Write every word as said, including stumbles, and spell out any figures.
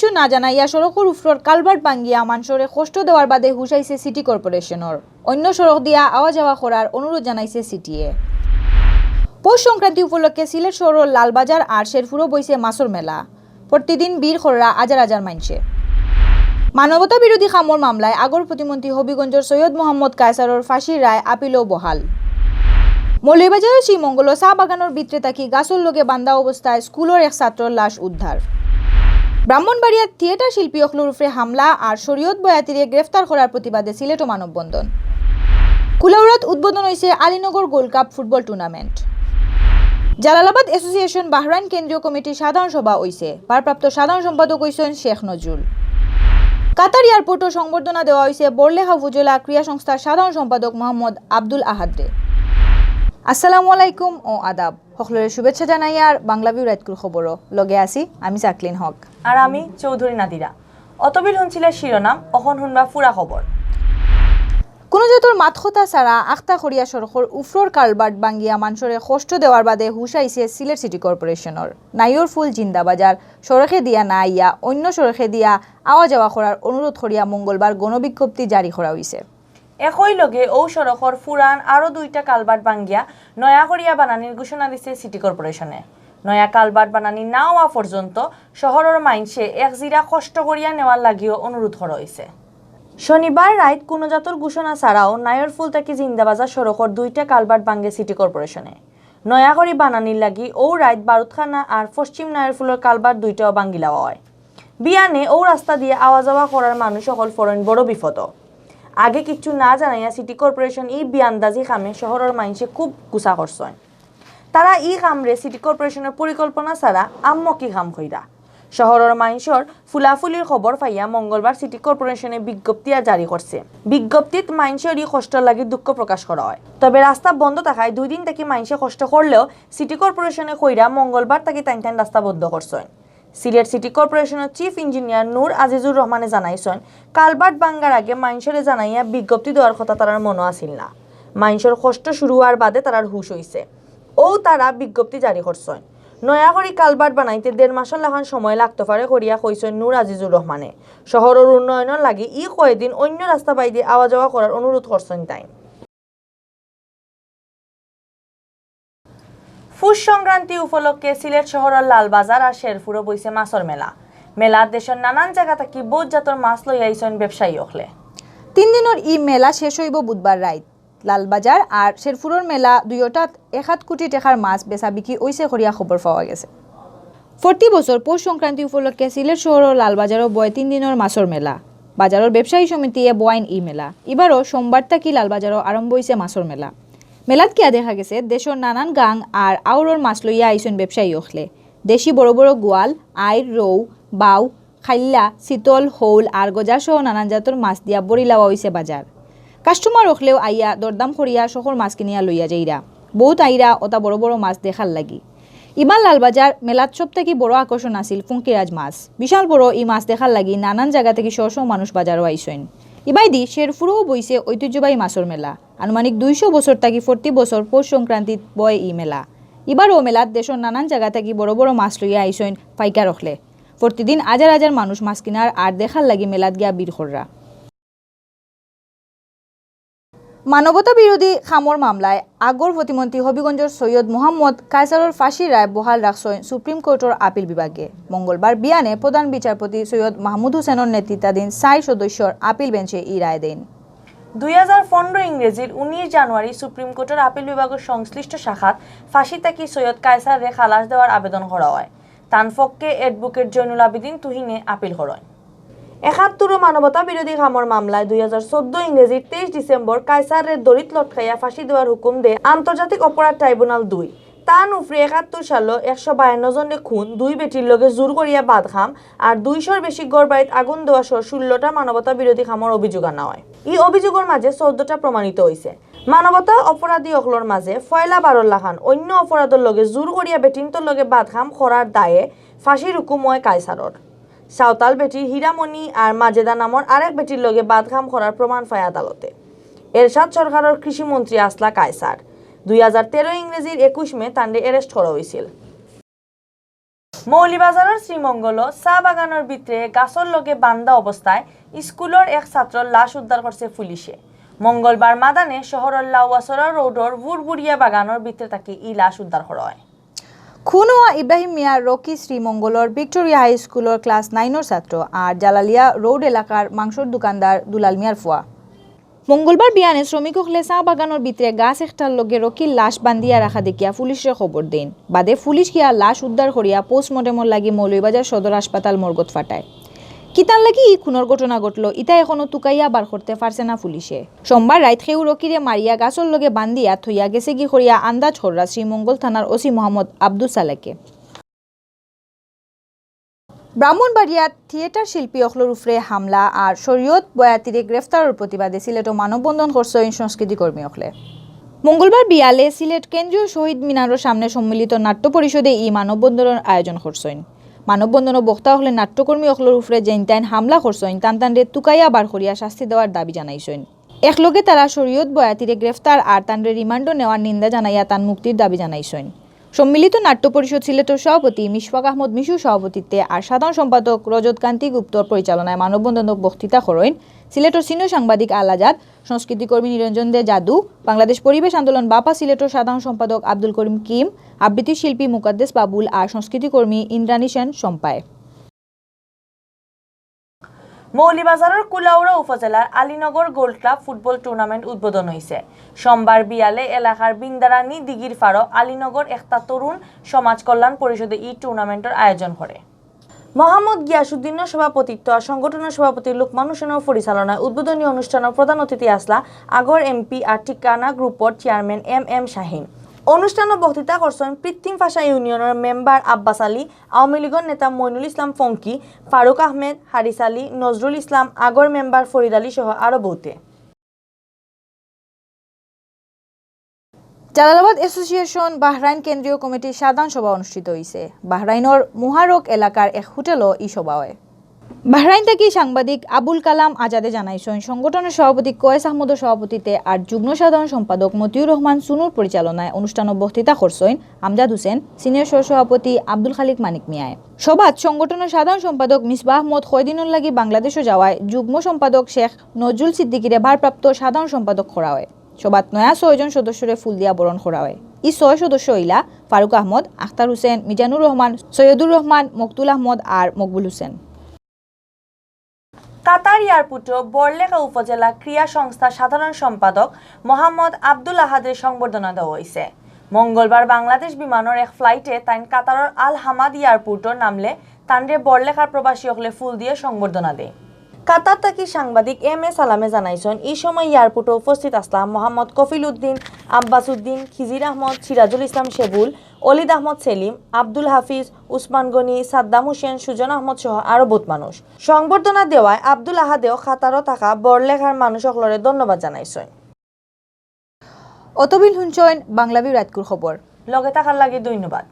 কিচ্ছু না জানাইয়া সড়কর উফরর কালভার্ট ভাঙ্গিয়া মানষরে কষ্ট দেওয়ার বাদে হুশ আইছে সিটি কর্পোরেশনর। অন্য সড়ক দিয়া আওয়া যাওয়া করার অনুরোধ জানাইছে সিটিএ। পৌষ সংক্রান্তি উপলক্ষে সিলেট শহরর লালবাজার আর শেরপুরো বইছে মাছর মেলা। প্রতিদিন ভিড় কররা হাজার হাজার মাইনষে। মানবতা বিরোধী কামর মামলায় আগর প্রতিমন্ত্রী হবিগঞ্জর সৈয়দ মোহাম্মদ কায়সারর ফাঁসির রায় আপিলও বহাল। মৌলভীবাজারর শ্রীমঙ্গলো চা বাগানর ভিতরে থাকি গাছর লগে বান্ধা অবস্থায় স্কুলর এক ছাত্রর লাশ উদ্ধার। ব্রাহ্মণবাড়িয়াত থিয়েটার শিল্পী অকলর উপরে হামলা আর শরীয়ত বয়াতিরে গ্রেফতার করার প্রতিবাদে সিলেটো মানববন্ধন। কুলাউড়াত উদ্বোধন হইছে Alinagar gold cup football tournament. Jalalabad association Bahrain কেন্দ্রীয় কমিটির সাধারণ সভা হইছে। ভারপ্রাপ্ত সাধারণ সম্পাদক হইছেন শেখ নজরুল। কাতার এয়ারপোর্টও সংবর্ধনা দেওয়া হইছে বড়লেখা উপজেলা ক্রীড়া সংস্থার সাধারণ সম্পাদক মোহাম্মদ আব্দুল আহাদরে। আসসালামু আলাইকুম ও আদাব। সকলরে শুভেচ্ছা জানাইয়ার বাংলা ভিউ রাইতকুর খবরও। লগে আছি আমি জাকলিন হক। আর আমি চৌধুরী নাদিরা। অতবিল হুনছিলা শিরোনাম, অখন হুনবা পুরা খবর। কুনু জাতর মাতকথা ছাড়া আখতা করিয়া সড়কর উফরর কালভার্ট ভাঙ্গিয়া মানষরে কষ্ট দেওয়ার বাদে হুশ আইছে সিলেট সিটি কর্পোরেশনর। নাইরফুল জিন্দাবাজার সড়কে দিয়া না আইয়া অন্য সড়কে দিয়া আওয়া যাওয়া করার অনুরোধ করিয়া মঙ্গলবার গণবিজ্ঞপ্তি জারি করা হইছে। একই লগে অউ সড়কর পুরান আরও দুইটা কালভার্ট ভাঙ্গিয়া নয়া করিয়া বানানির ঘোষণা দিছে সিটি কর্পোরেশনে। নয়া কালভার্ট বানানি না হওয়া পর্যন্ত শহরর মাইনষে এক জিরা কষ্ট করিয়া নেওয়ার লাগিও অনুরোধ করা হইছে। শনিবার রাইত কুনু জাতর ঘোষণা ছাড়াও নাইরফুল থাকি জিন্দাবাজার সড়কর দুইটা কালভার্ট ভাঙ্গে সিটি কর্পোরেশনে। নয়া করি বানানির লাগি অউ রাইত বারুদখানা আর পশ্চিম নাইরফুলর কালভার্ট দুইটাও ভাঙ্গিলাওয়া হয়। বিয়ানে অউ রাস্তা দিয়া আওয়া যাওয়া করার মানুষ অকল ফরইন বড় বিপদো। আগে কিচ্ছু না জানাইয়া সিটি কর্পোরেশন ই বেআন্দাজি কামে শহরর মাইনষে খুব গুসা করছইন। তারা ই কামরে সিটি কর্পোরেশনর পরিকল্পনা ছাড়া আম্মকি কাম কইরা। শহরর মাইনষর ফুলাফুলির খবর পাইয়া মঙ্গলবার সিটি কর্পোরেশনে বিজ্ঞপ্তি আর জারি করছে। বিজ্ঞপ্তিত মাইনষর ই কষ্টর লাগি দুঃখ প্রকাশ করা হয়। তবে রাস্তা বন্ধ থাকায় দুই দিন থাকি মাইনষে কষ্ট করলেও সিটি কর্পোরেশনে কইরা মঙ্গলবার থাকি তাইন তাইন রাস্তা বন্ধ করছইন। সিলেট সিটি কর্পোরেশনর চিফ ইঞ্জিনিয়ার নূর আজিজুর রহমানে জানাইছইন, কালভার্ট ভাঙ্গার আগে মাইনষরে জানাইয়া বিজ্ঞপ্তি দেওয়ার কথা তারার মনো আছিল না। মাইনষর কষ্ট শুরু হওয়ার বাদে তারার হুশ হইছে। অউ তারা বিজ্ঞপ্তি জারি করছইন। নয়া করি কালভার্ট বানাইতে দেড় মাসর লাখান সময় লাগতো পারে করিয়া কইছইন নূর আজিজুর রহমানে। শহরর উন্নয়নর লাগি ই কয়দিন অন্য রাস্তা বাইদি আওয়া যাওয়া করার অনুরোধ করছইন তাইন। পৌষ সংক্রান্তি উপলক্ষে সিলেট শহরর লালবাজার আর শেরপুরো বইছে মাছর মেলা। মেলাত দেশর নানান জাগা থাকি বউত জাতর মাছ লইয়া আইছইন ব্যবসায়ী অকলে। তিন দিনর ই মেলা শেষ হইব বুধবার রাইত। লালবাজার আর শেরপুরর মেলা দুইওটাত এক আধ কোটি টেকার মাছ বেচা বিক্রি অইছে করিয়া খবর পাওয়া গেছে। প্রতি বছর পৌষ সংক্রান্তি উপলক্ষে সিলেট শহরর লালবাজারো বয় তিন দিনর মাছর মেলা। বাজারর ব্যবসায়ী সমিতিয়ে বওয়াইন ই মেলা। ইবারও সোমবার থাকি লালবাজারো আরম্ভ হইছে মাছর মেলা। মেলাত গিয়া দেখা গেছে দেশর নানান গাং আর আওরর মাছ লইয়া আইছইন ব্যবসায়ী অকলে। দেশি বড় বড় গোয়াল, আইর, রৌ, বাউ, খাইল্লা, চিতল, হৌল আর গজা সহ নানান জাতর মাছ দিয়া ভরি লাওয়া হইছে বাজার। কাস্টমার অকলেও আইয়া দরদাম করিয়া শখর মাছ কিনিয়া লইয়া যাইরা। বউত আইরা অতা বড় বড় মাছ দেখার লাগি। ইবার লালবাজার মেলাত সব থাকি বড় আকর্ষণ আছিল পুঙ্কিরাজ মাছ। বিশাল বড় ই মাছ দেখার লাগি নানান জাগা থাকি শ শ মানুষ বাজারো আইছইন। ইবায়দি শেরপুরও বইছে ঐতিহ্যবাহী মাছর মেলা। আনুমানিক দুইশো বছর থাকি প্রতি বছর পৌষ সংক্রান্তিত বয় ই মেলা। ইবারও মেলাত দেশর নানান জাগা থাকি বড় বড় মাছ লইয়া আইছইন পাইকার অকলে। প্রতিদিন হাজার হাজার মানুষ মাছ কিনার আর দেখার লাগি মেলাত গিয়া ভিড় কররা। মানবতা বিরোধী কামর মামলায় আগর প্রতিমন্ত্রী হবিগঞ্জর সৈয়দ মোহাম্মদ কায়সারর ফাঁসির রায় বহাল রাখছইন সুপ্রিম কোর্টর আপিল বিভাগে। মঙ্গলবার বিয়ানে প্রধান বিচারপতি সৈয়দ মাহমুদ হোসেনর নেতৃত্বাধীন চাইর সদস্যর আপিল বেঞ্চে ই রায় দেইন। দুই হাজার পনেরো ইংরেজির উনিশ জানুয়ারি সুপ্রিম কোর্টর আপিল বিভাগর সংশ্লিষ্ট শাখাত ফাঁসি থাকি সৈয়দ কায়সাররে খালাস দেওয়ার আবেদন করা হয়। তান পক্ষে অ্যাডভোকেট জৈনুল আবেদিন তুহিনে আপিল করইন। একাত্তরও মানবতা বিরোধী কামর মামলায় দুই হাজার চৌদ্দ ইংরেজির তেইশ ডিসেম্বর কায়সাররে দড়িত লটকাইয়া ফাঁসি দেওয়ার হুকুম দেয় আন্তর্জাতিক অপরাধ ট্রাইব্যুনাল দুই। তান উপরে একাত্তর সালো একশো বায়ান্ন জনরে খুন, দুই বেটির লগে জোর করিয়া বাদ কাম আর দুইশোর বেশি ঘর বাড়িত আগুন দেওয়া সহ ষোলোটা মানবতা বিরোধী কামর অভিযোগ আনা হয়। ই অভিযোগর মাঝে চৌদ্দটা প্রমাণিত হইছে। মানবতা অপরাধী অকলর মাঝে পয়লা বারর লাখান অন্য অপরাধর লগে জোর করিয়া বেটিন্তর লগে বাদ কাম করার দায়ে ফাঁসির হুকুম হয় কায়সারর। সাঁওতাল বেটির হীরামণি আর মাজেদা নামর আরেক বেটির লগে বাদ কাম করার প্রমাণ পায় আদালতে। এরশাদ সরকারর কৃষি মন্ত্রী আছলা কায়সার। দুই হাজার তেরো ইংরেজির একুশ মে তানরে অ্যারেস্ট করা হইছিল। মৌলভীবাজারর শ্রীমঙ্গলো চা বাগানর ভিতরে গাছর লগে বান্ধা অবস্থায় স্কুলর এক ছাত্রর লাশ উদ্ধার করছে পুলিশে। মঙ্গলবার মাদানে শহরর লাউয়াছড়া রোডর বুরবুরিয়া বাগানর ভিতরে থাকি ই লাশ উদ্ধার করা অয়। খুন অওয়া ইব্রাহিম মিয়া রকি শ্রীমঙ্গলর ভিক্টোরিয়া হাই স্কুলর ক্লাস নাইনর ছাত্র আর জালালিয়া রোড এলাকার মাংসর দোকানদার দুলাল মিয়ার ফুয়া। মঙ্গলবার বিয়ানে শ্রমিক অকলে চা বাগানর ভিতরে গাছ একটার লগে রকির লাশ বান্ধিয়া রাখা দেখিয়া পুলিশরে খবর দেইন। বাদে পুলিশ গিয়া লাশ উদ্ধার করিয়া পোস্টমর্টেমর লাগি মৌলভীবাজার সদর হাসপাতাল মর্গত পাঠায়। কিতার লাগি ই খুনর ঘটনা ঘটলো, ইতা এখনো তুকাইয়া বার করতে পারছে না পুলিশে। সোমবার রাইত কেউ রকিরে মারিয়া গাছর লগে বান্ধিয়া থইয়া গেছেগি করিয়া আন্দাজ কররা শ্রীমঙ্গল থানার ওসি মোহাম্মদ আব্দুস সালেকে। ব্রাহ্মণবাড়িয়াত থিয়েটার শিল্পী অকলর উপরে হামলা আর শরীয়ত বয়াতিরে গ্রেফতারর প্রতিবাদে সিলেটো মানববন্ধন করছইন সংস্কৃতি কর্মী অকলে। মঙ্গলবার বিয়ালে সিলেট কেন্দ্রীয় শহীদ মিনারর সামনে সম্মিলিত নাট্য পরিষদে ই মানববন্ধনর আয়োজন করছইন। মানববন্ধনো বক্তা অকলে নাট্যকর্মী অকলর উপরে যেইন তাইন হামলা করছইন, তান তানরে তুকাইয়া বার করিয়া শাস্তি দেওয়ার দাবি জানাইছইন। একলগে তারা শরীয়ত বয়াতিরে গ্রেফতার আর তানরে রিমান্ডো নেওয়ার নিন্দা জানাইয়া তান মুক্তির দাবি জানাইছইন। সম্মিলিত নাট্য পরিষদ সিলেটর সভাপতি মিশফাক আহমদ মিশুর সভাপতিত্বে আর সাধারণ সম্পাদক রজত কান্তি গুপ্তর পরিচালনায় মানববন্ধনো বক্তৃতা করইন সিলেটর সিনিয়র সাংবাদিক আল আজাদ, সংস্কৃতিকর্মী নিরঞ্জন দে যাদু, বাংলাদেশ পরিবেশ আন্দোলন বাপা সিলেটর সাধারণ সম্পাদক আব্দুল করিম কিম, আবৃত্তি শিল্পী মুকাদ্দেস বাবুল আর সংস্কৃতিকর্মী ইন্দ্রাণী সেন শম্পায়। মৌলভীবাজারর কুলাউড়া উপজেলার Alinagar gold club football tournament উদ্বোধন অইছে। সোমবার বিয়ালে এলাকার বিন্দারানী দিঘির পাড়ো আলীনগর একতা তরুণ সমাজ কল্যাণ পরিষদে ই টুর্নামেন্টর আয়োজন করে। মোহাম্মদ গিয়াসুদ্দিনর সভাপতিত্ব আর সংগঠনর সভাপতি লুকমান হোসেনর পরিচালনায় উদ্বোধনী অনুষ্ঠানর প্রধান অতিথি আছলা আগর এমপি আর ঠিকানা গ্রুপর চেয়ারম্যান এম এম শাহিন। অনুষ্ঠানো বক্তৃতা করছইন পৃথিম ফাশা ইউনিয়নর মেম্বার আব্বাস আলী, আওয়ামী লীগর নেতা মইনুল ইসলাম ফঙ্কি, ফারুক আহমেদ, হারিস আলী, নজরুল ইসলাম, আগর মেম্বার ফরিদ আলী সহ আরো বউতে। জালালাবাদ এসোসিয়েশন বাহরাইন কেন্দ্রীয় কমিটির সাধারণ সভা অনুষ্ঠিত অইছে। বাহরাইনর মুহারক এলাকার এক হোটেলো ই সভা অয়। বাহরাইন থাকি সাংবাদিক আবুল কালাম আজাদে জানাইছইন, সংগঠনর সভাপতি কয়েস আহমদর সভাপতিত্বে আর যুগ্ম সাধারণ সম্পাদক মতিউর রহমান সুনুর পরিচালনায় অনুষ্ঠানো বক্তৃতা করছইন আমজাদ হোসেন, সিনিয়র সহসভাপতি আব্দুল খালিক মানিক মিয়ায়। সভাত সংগঠনর সাধারণ সম্পাদক মিসবাহ আহমদ কয়দিনর লাগি বাংলাদেশো যাওয়ায় যুগ্ম সম্পাদক শেখ নজরুল সিদ্দিকীরে ভারপ্রাপ্ত সাধারণ সম্পাদক করা অয়। সভাত নয়া ছয়জন সদস্যরে ফুল দিয়া বরণ করা অয়। ই ছয় সদস্য অইলা ফারুক আহমদ, আখতার হোসেন, মিজানুর রহমান, সৈয়দুর রহমান, মকতুল আহমদ আর মকবুল হোসেন। কাতার এয়ারপোর্টো বড়লেখা উপজেলা ক্রীড়া সংস্থার সাধারণ সম্পাদক মোহাম্মদ আব্দুল আহাদরে সংবর্ধনা দেওয়া অইছে। মঙ্গলবার বাংলাদেশ বিমানর এক ফ্লাইটে তাইন কাতারর আল হামাদ এয়ারপোর্টো নামলে তানরে বড়লেখার প্রবাসী অকলে ফুল দিয়া সংবর্ধনা দেয়। কাতার থাকি সাংবাদিক এম এ সালামে জানাইছইন, ই সময় এয়ারপোর্টো উপস্থিত আছলা মোহাম্মদ কফিল উদ্দিন, আব্বাস উদ্দিন, খিজির আহমদ, সিরাজুল ইসলাম শেবুল, অলিদ আহমদ সেলিম, আব্দুল হাফিজ, উসমান গনি, সাদ্দাম হোসেন, সুজন আহমদ সহ আরো বউত মানুষ। সংবর্ধনা দেওয়ায় আব্দুল আহাদেও কাতারো থাকা বড়লেখার মানুষ অকলরে ধন্যবাদ জানাইছইন। অতবিল হুনছইন বাংলাবি রাইতকুর খবর। লগে থাকার লাগি ধন্যবাদ।